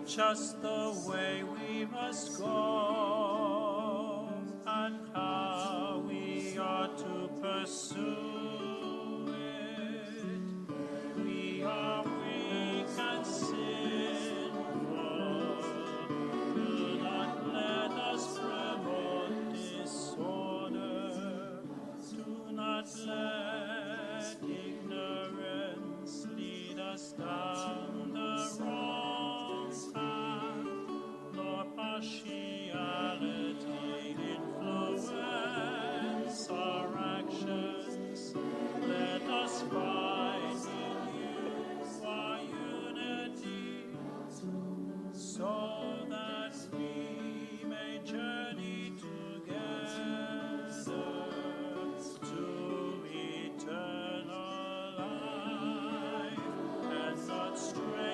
Teach us the way we must go and how we ought to pursue it. We are weak and sinful. Do not let us promote disorder. Do not let ignorance lead us down the wrong path, nor partiality influence our actions. Let us find in you our unity, so that we may journey together to eternal life and not stray.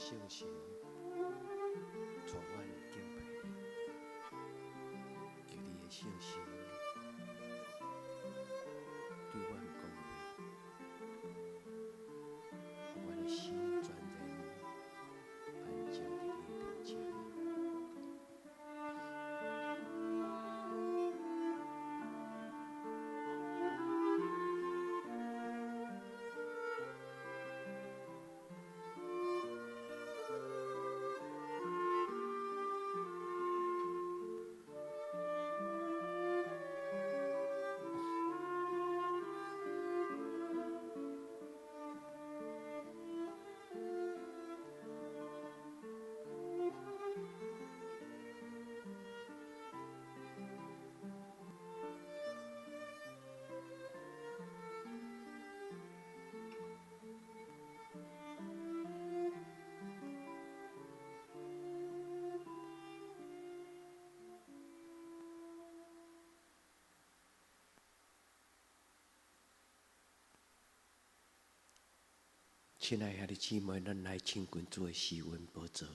聖神帶阮敬拜你，求你的聖神對阮講話，予阮的心全然安靜佇你的面前。親愛兄弟姊妹，咱來親近主的施恩寶座，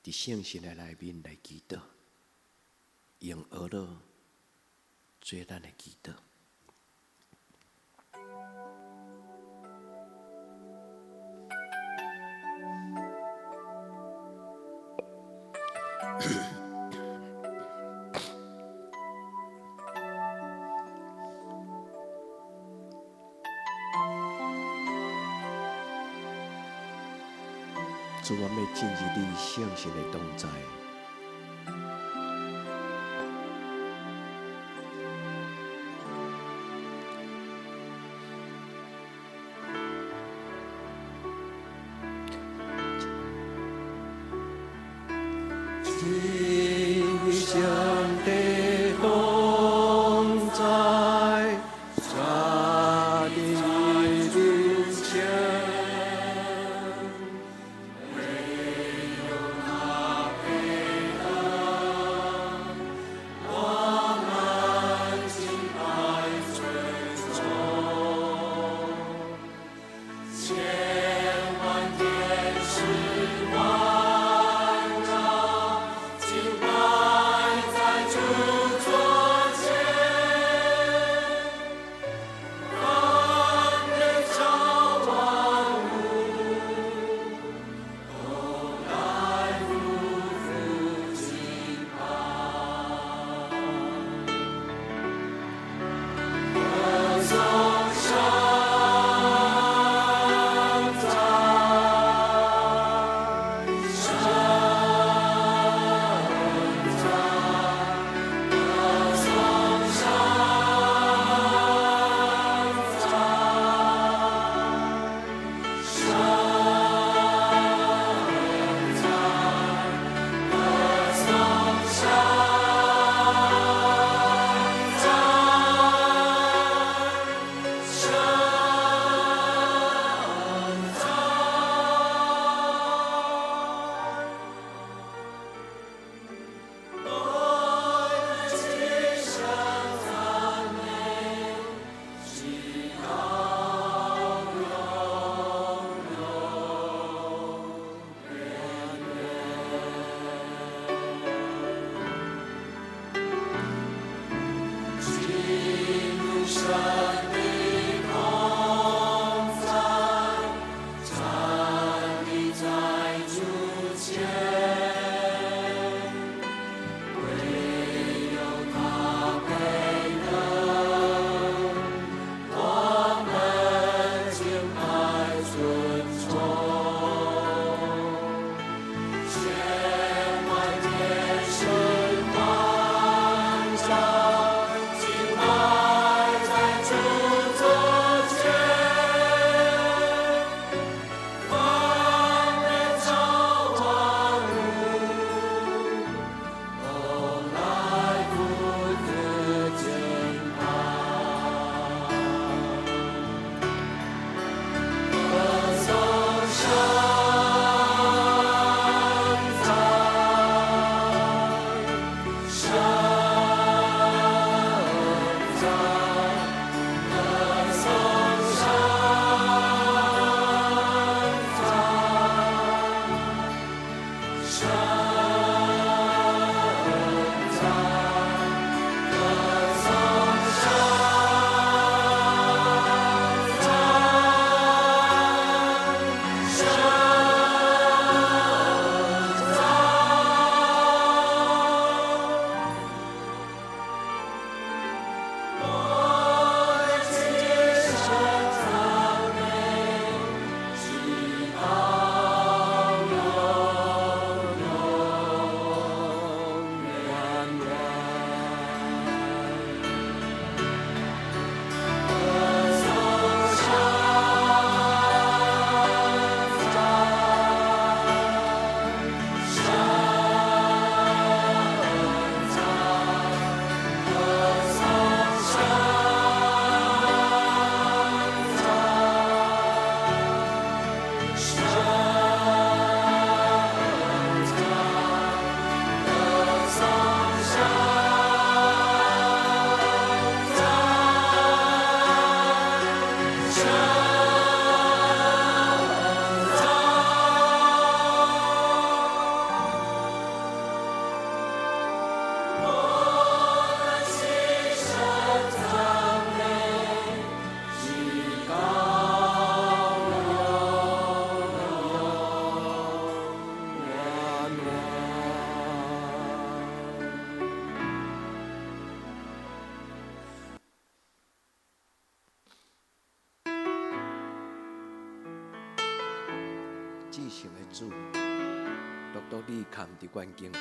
佇聖神的內面來祈禱，用哀禱做咱的祈禱。主，我欲進入你聖神的同在。真上帝同在，在你面前，唯有那至聖的主，獨獨你堪得阮敬拜。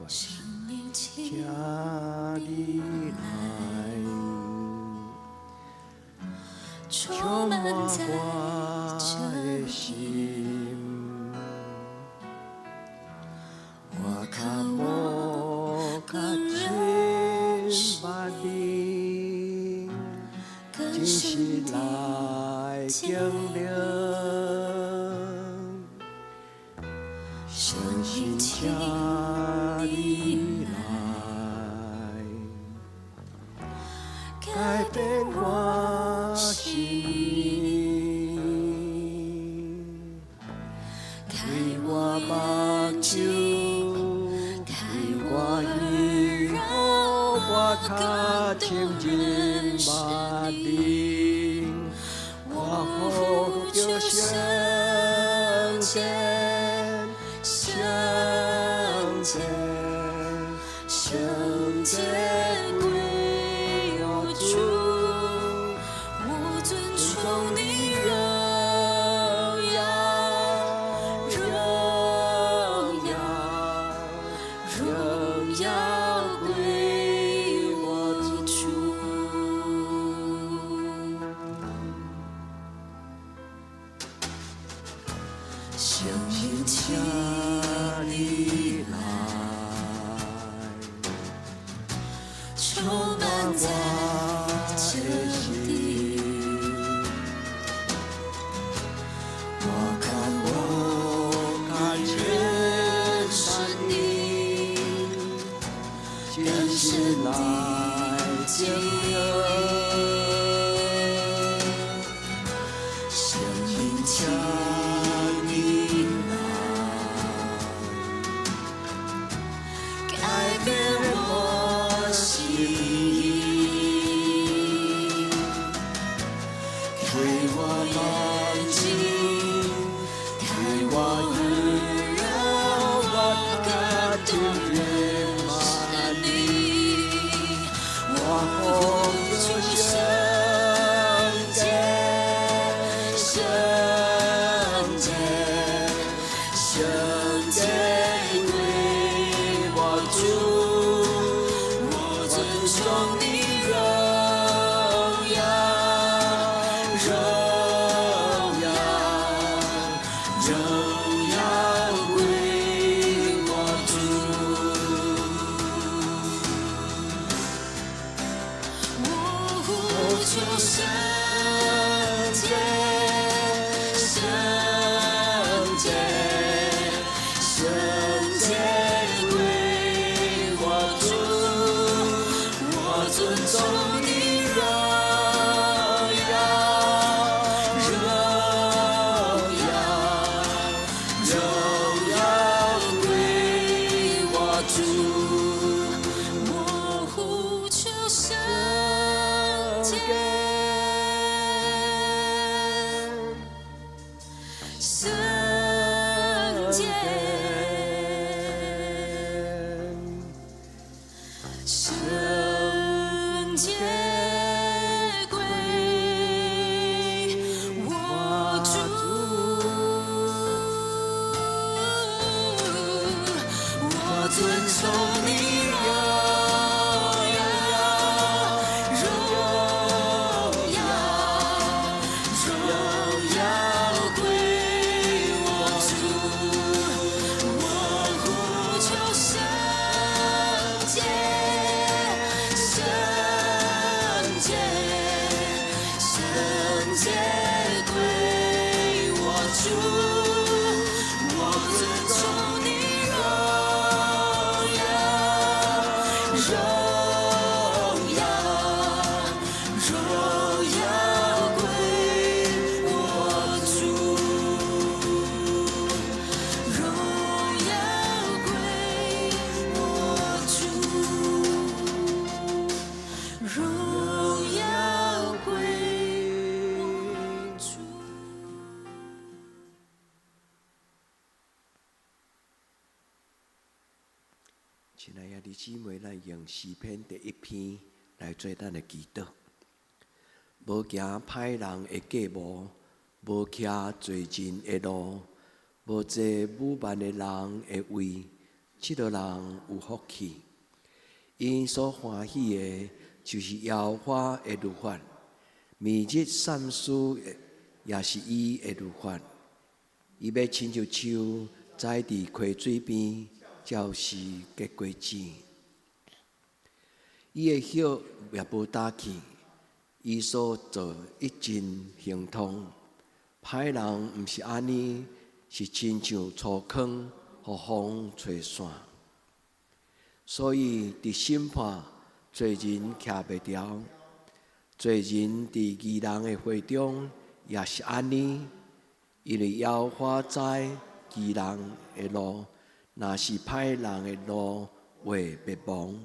圣灵，请你来，充充满满在我这的里，心，聖神請你來，改變我心意，開我目睭，開我耳，予我較清認捌你，我呼求聖潔，聖潔，聖潔歸我主，我尊崇你榮耀，榮耀，榮耀歸我主。聖神請你來，充滿在我這的地，心，我較無較認認識識你，你，更真深心的來敬敬畏。畏。聖靈請請你你來，改變我心意，開我眼睛，開我耳，讓我更多認識你。我呼呼求求聖聖潔，潔，聖潔，聖聖潔潔歸歸我主，主，我我尊尊崇崇你你榮榮耀，耀，榮榮耀，耀，榮榮耀耀歸歸我我主。主。我呼求聖聖潔，潔，聖聖潔，潔，聖聖潔潔歸歸我我主，主，我我尊尊崇崇你你榮榮耀，耀，榮榮耀，耀，榮榮耀耀歸歸我我主。主。我呼求聖聖潔，潔，聖聖潔，潔，聖聖潔潔歸歸我我主。主。我我尊尊崇崇你你荣荣耀，耀，荣荣耀，耀，荣荣耀耀归归我我主。主。我呼求圣洁，圣洁，圣洁归我主。我我尊尊崇崇你你荣荣耀，耀，荣荣耀，耀，荣荣耀耀归归我我主。主。荣耀归我主，荣荣耀耀归归我主。親愛的弟姊妹，咱用詩篇第一篇來做咱的祈禱。無行歹人的計謀，無徛罪人的路，無坐侮慢的人的位，這個人有福氣。𪜶所歡喜的，就是耶和華的律法，暝日散思的，也是伊的律法。伊欲親像樹栽佇溪水邊，照時結果子。伊的葉也無焦去，伊所做一盡亨通。歹人毋是按呢，是親像粗糠予風吹散。所以佇審判，罪人徛袂牢，罪人佇義人的會中也是按呢，因為耶和華知義人的路，若是歹人的路會滅亡。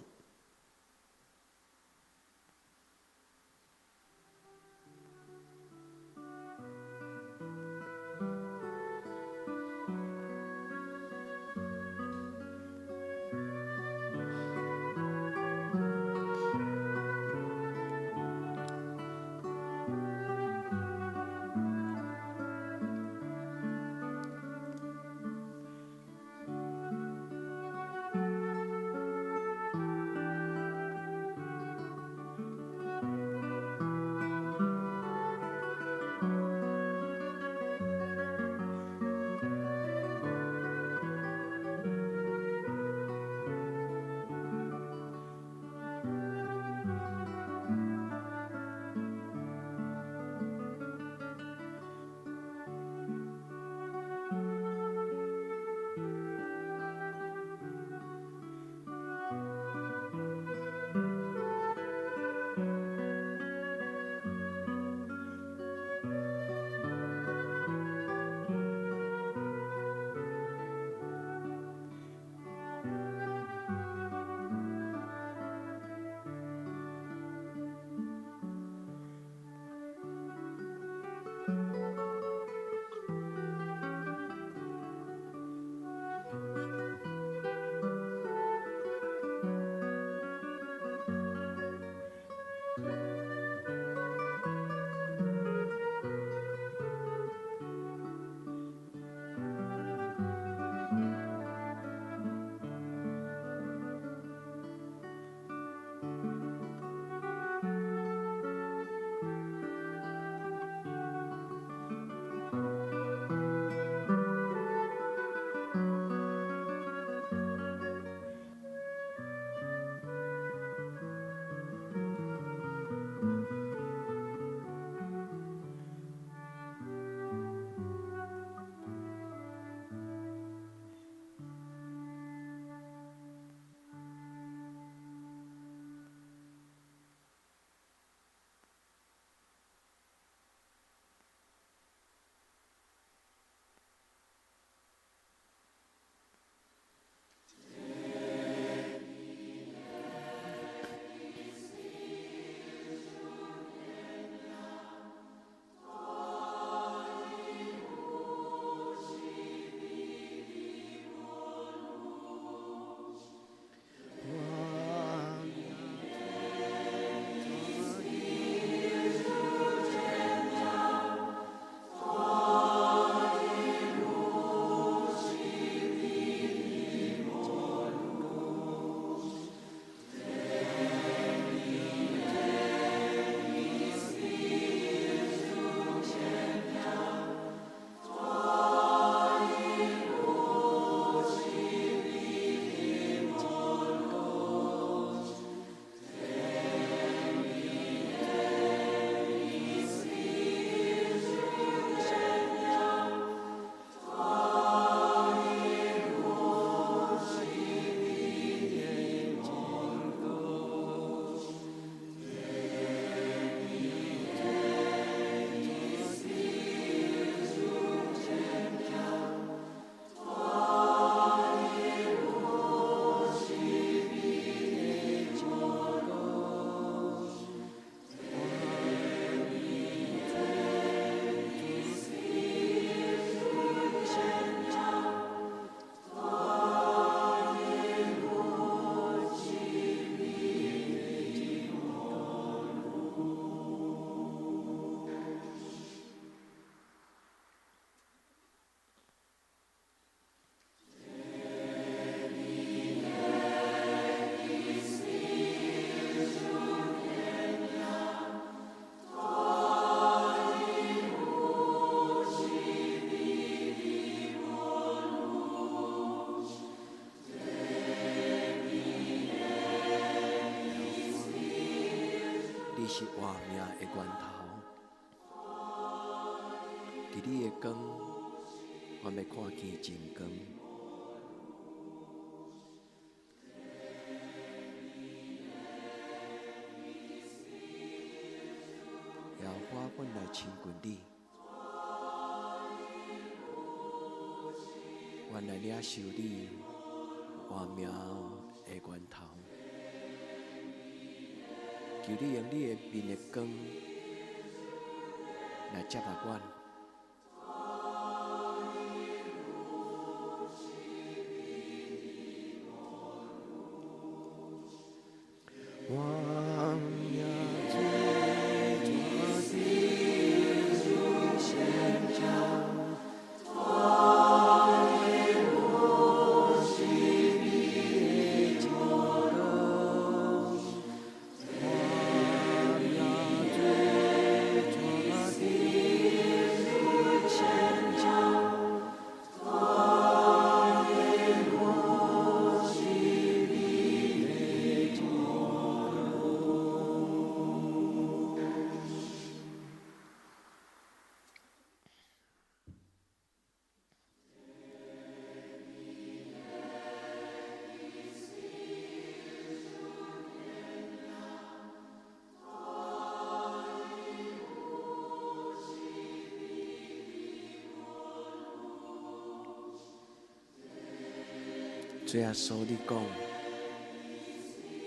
你是活命的源頭，佇你的光，我欲看見真光。親近你，阮來領受你活命的源頭，求你用你的面的光來接納阮。活命做全地先将，我是你的真光。活命做全地先将，我是你的真光。主耶穌，你講，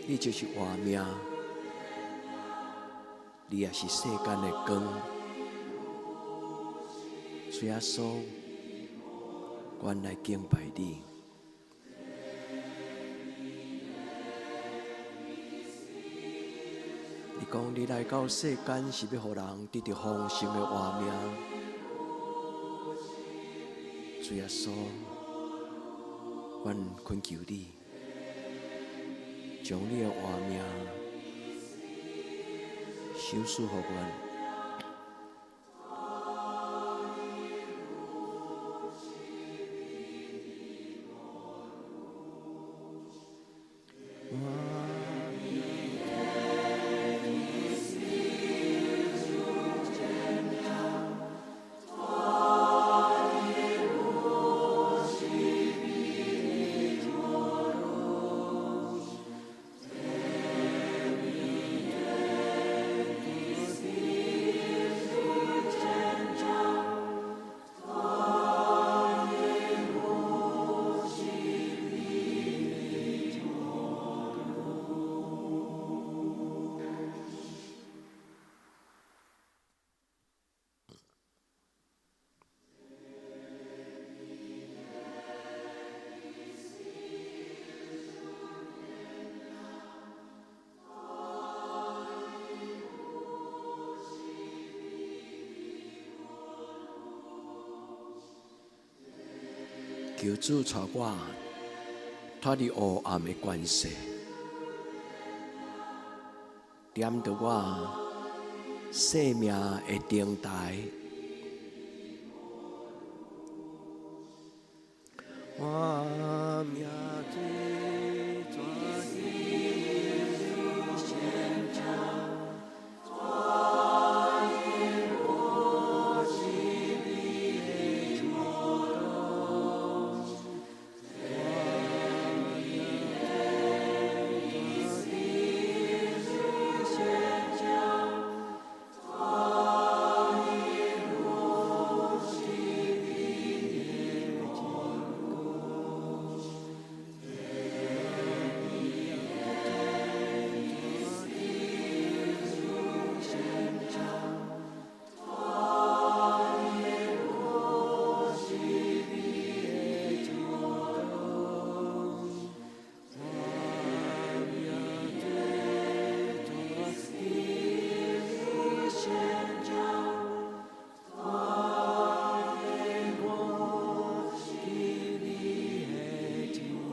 你就是活命，你也是世間的光。主耶穌，阮來敬拜你。你講你來到世間是欲予人得著豐盛的活命。主耶穌，阮懇求你，將你的活命賞賜予阮。求主帶我脫離黑暗的權勢，點著我生命的燈台。活命做全地先將，我是你的真光。活命做全地先將，我是你的真光。我是你的真光。活命做全地先將，我是你的真光。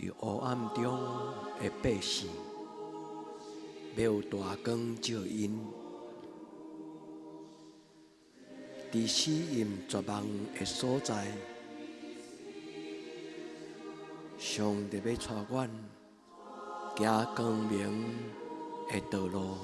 佇黑暗中的百姓，欲有大光照𪜶。佇死蔭絕望的所在，上帝欲帶阮行光明的道路。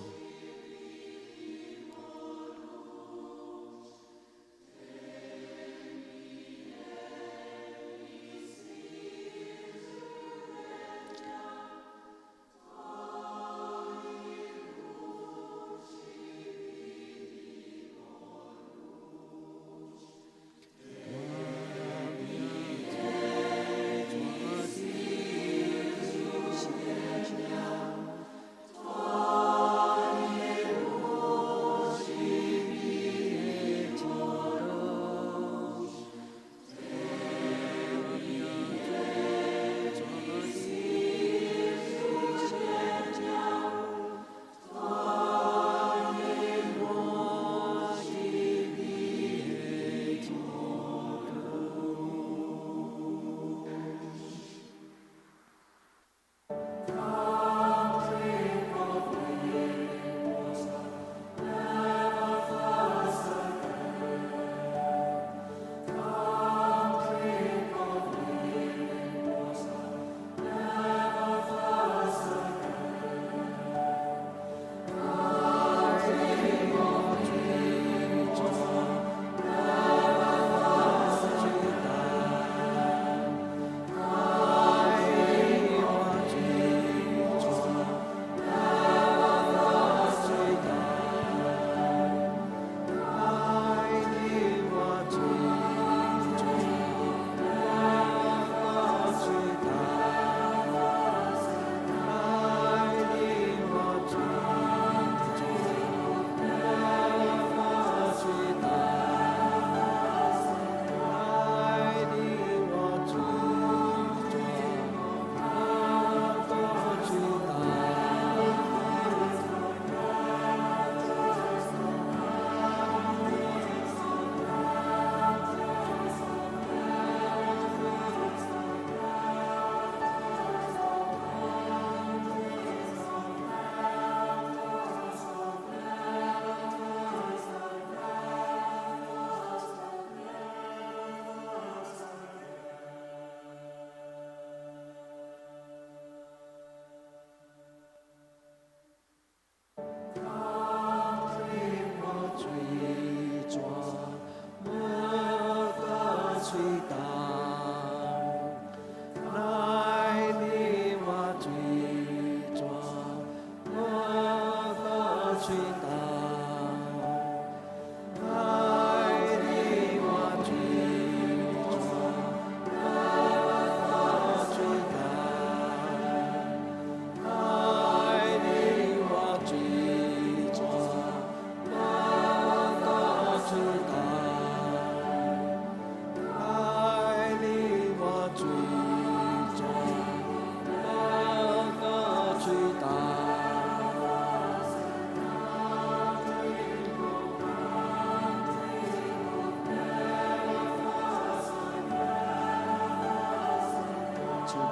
主阮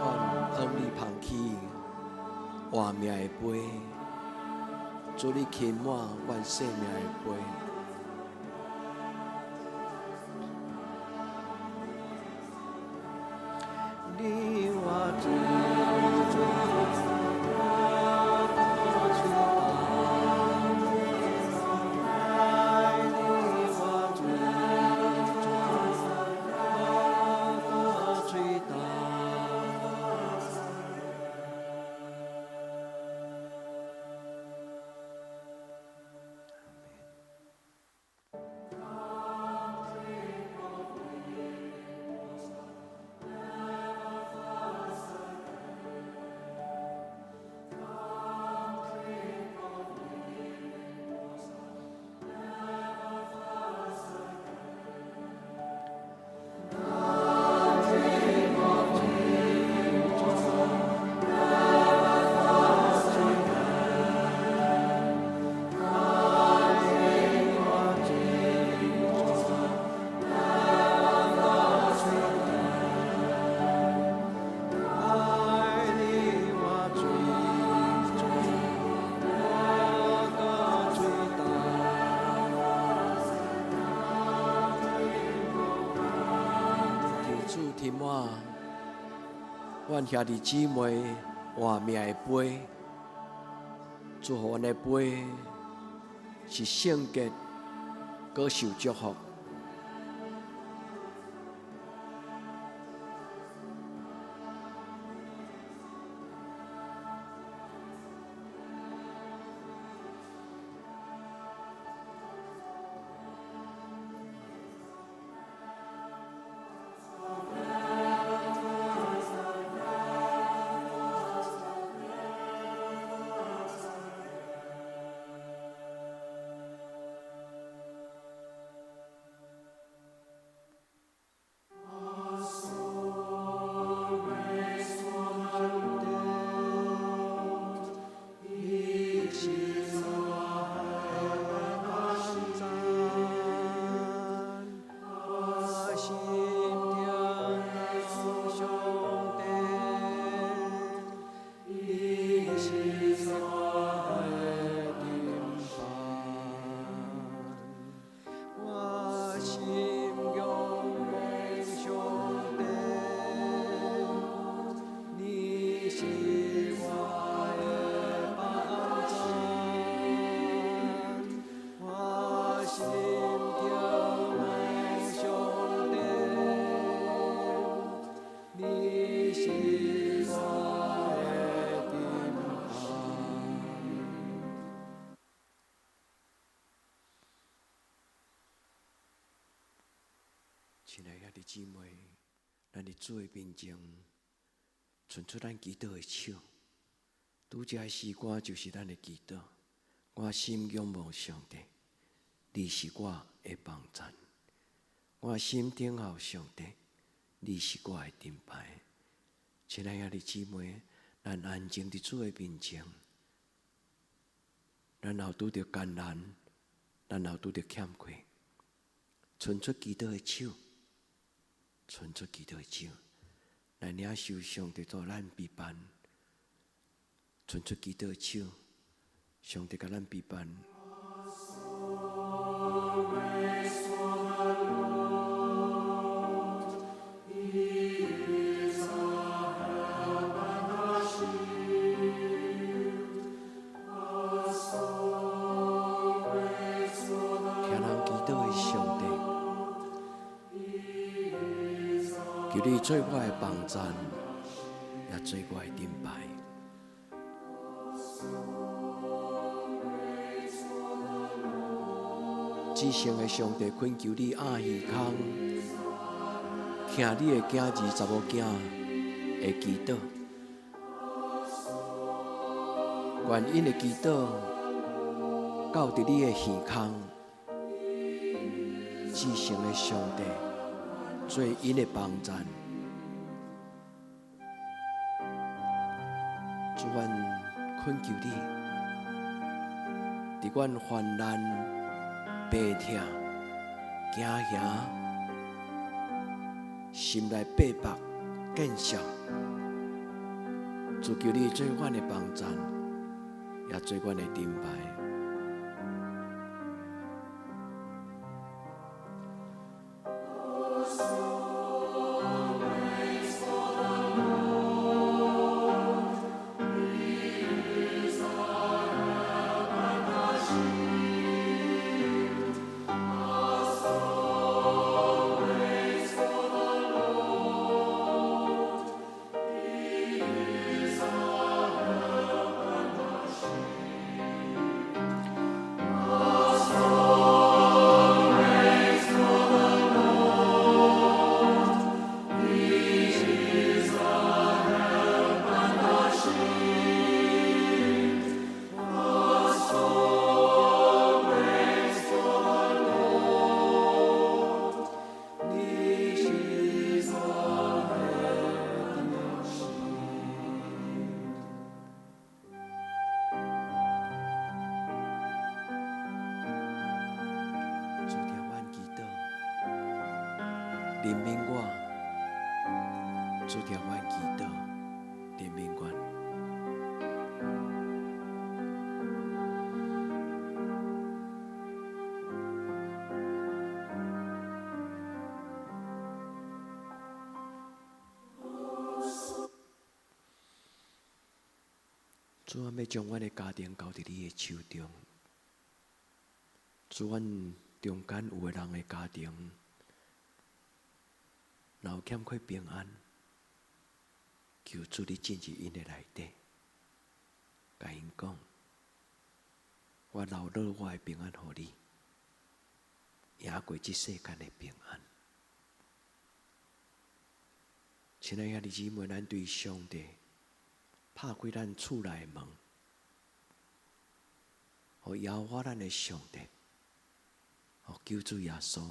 向你捧起活命的杯，主你傾滿阮生命的杯。你活水泉，我水潭，愛你活水泉，我水潭。提滿阮兄弟姊妹活命的杯，祝予阮的杯是聖潔，閣受祝福。親愛兄弟姊妹，咱佇主的面前，伸出咱祈禱的手。拄才的詩歌就是咱的祈禱。我心仰望上帝，你是我的幫贊。我心等候上帝，你是我的盾牌。親愛兄弟姊妹，咱安靜佇主的面前，咱若有拄著艱難，咱若有拄著欠缺，伸出祈禱的手。伸出祈禱的手，來領受上帝做咱陪伴。伸出祈禱的手，上帝共咱陪伴。聽人祈禱的上帝，求你做我的幫贊，也做我的盾牌。至聖的上帝懇求你掩耳空，聽你的囝兒查某囝的祈禱，願𪜶的祈禱到佇你的耳空。至聖的上帝做𪜶的幫贊，主，阮懇求你，佇阮患難、病痛、驚嚇、心內逼迫、見笑，主求你做阮的幫贊，也做阮的盾牌。主聽阮祈禱，憐憫我。主聽阮祈禱，憐憫阮。主，阮欲將阮的家庭交佇你的手中。主，阮中間有的人的家庭，若有欠缺平安，求主你進入𪜶的內底，共𪜶講：我留落我的平安予你，贏過這世間的平安。親愛兄弟姊妹，咱對上帝拍開咱厝內的門，予耶和華咱的上帝，予救主耶穌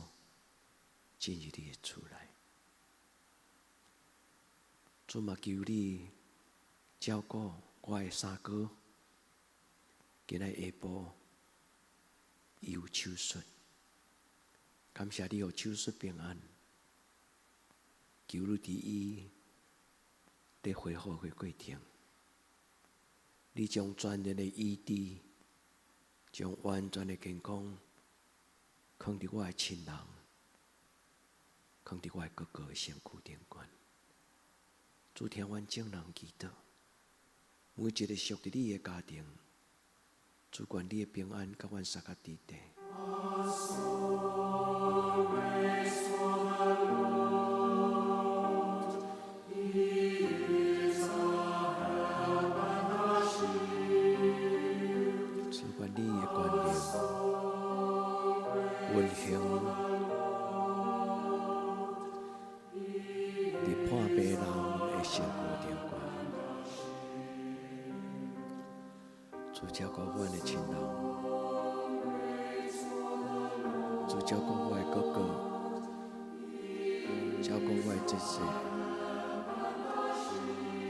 進入你的厝內。主嘛求你照顧我的三哥，今仔下晡伊有手術，感謝你予手術平安，求你佇伊佇恢復的過程，你將全然的醫治，將完全的健康，囥佇我的親人，囥佇我的哥哥的身軀頂懸。主聽阮眾人祈禱，每一個屬佇你的家庭，主願你的平安佮阮相佮佇地。主願你的權能運行佇破病人的身軀頂懸，主照顧阮的親人，主照顧我的哥哥，照顧我的姐姐，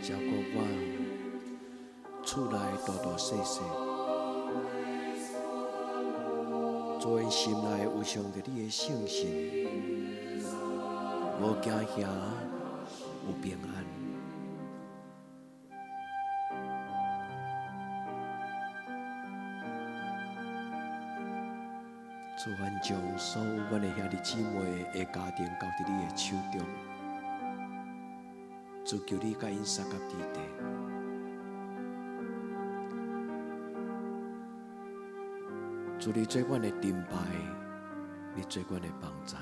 照顧我厝內大大細細，主𪜶心內有上帝你的聖神，無驚嚇，有平安。主，阮將所有阮的兄弟姊妹的家庭交佇你的手中，主求你佮𪜶相佮佇地。主，你做阮的盾牌，你做阮的幫贊。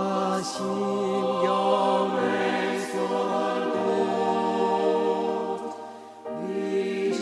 我心有你是我的心。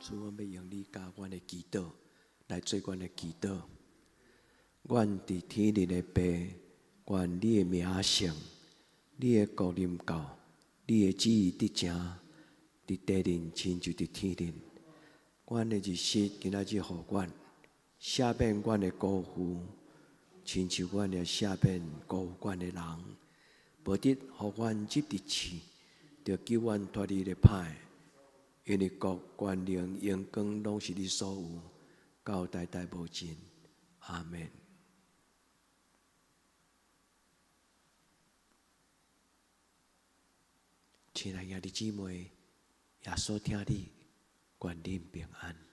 主，阮欲用你教阮的祈禱來做阮的祈禱。阮佇天頂的父，願你的名聖，你的國臨到，你的旨意得成，佇地面親像佇天頂。阮的日食今仔日予阮，赦免阮的辜負，親像阮也赦免辜負阮的人。無得予阮入佇試，著救阮脫離咧歹的。因為國、權能、榮光，攏是你所有，到代代無盡。阿門。親愛兄弟姊妹，耶穌疼你，願恁平安。